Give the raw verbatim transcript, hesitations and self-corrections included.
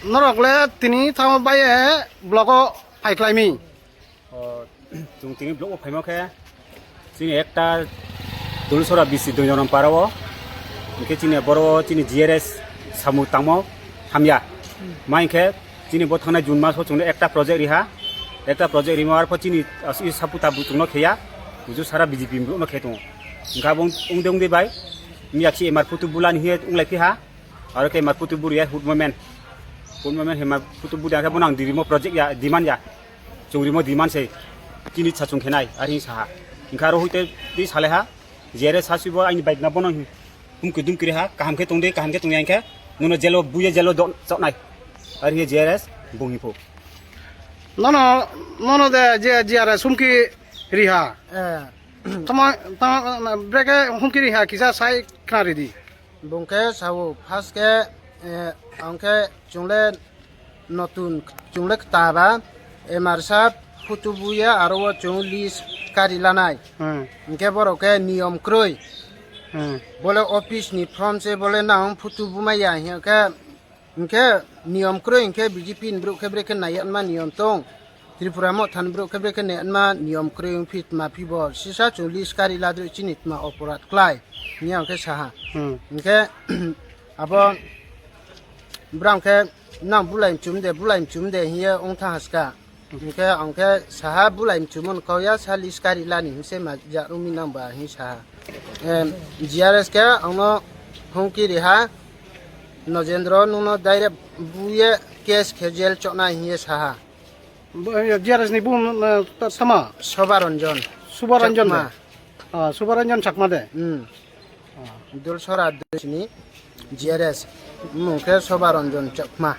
Norok le tini tamo bai blogo phai khlai mi. O, chwng tini blogo phaimo khe chini ekta Dulsora bisi Doinonam parao, hinkhe chini boro chini G R S samung tangmo hamya. Ma hinkhe chini bo thangnai June maso chwngno ekta project riha, ekta project rimo arpho chini as-, i saputa buchungno kheya, buju sara B J P ni borokno khe tongo. Hinkhe abo wng-, wngde wngde bai miya khe M R photo bulani hiye wnglai phiha, aro khe M R photo buriya hood movement, hood movement hema photo buriya khe bono ang dirimo project ya, demand ya. Chwng rimo demand se chini sachung khenai, ari saha. Hinkhe aro hoite twi salaiha, G R S sasibo aini bike na bono humki dumki reha, kaham khe tongde, kaham khe tongya hinkhe, nono jelo buye jelo do-, choknai. Ari hinkhe G R S bung hipho. Nono, nono de je G R S humki riha. Eh. Tama, tama, breke humki riha kisa sai khna ridi. Bung khe sao, first khe, eh, ang khe chwng le notun, chwng le kwta ba, M R sa photo buya aro o chwng list kari lanai. Hmm. Hinkhe borok khe niyom kwrwi. Hmm. Bole office ni form se bole nang photo bumaya hinkhe, hinkhe niyom kwrwi hinkhe B J P ni borok khe brekhe naiya ma niyom tong. Tripura Motha ni borok khe brekhe ne ma niyom kwrwi wng phi tma phi bo sisa chwng list kari ladrwi chini tma oporat klai hwnwi ang khe saha. Hmm. Hinkhe abo borok khe nang bulai mchum de, bulai mchum de hiye wng tha haska. Hinkhe ang khe saha bulai mchum no kau ya sa list kari lani hwnse ma ja rumi nang ba hin saha. Em, G R S khe ang no hungki riha Nojendro nung no direct buye case khe jail choknai hiye saha. Bo, eh, G R S ni bung, eh, ta-, tama? Sobaranjan. Sobaranjan Chakma. De? Ah, Sobaranjan Chakma de? Hmm. Ah. Dulsora Dulsini G R S. Mung khe Sobaranjan Chakma.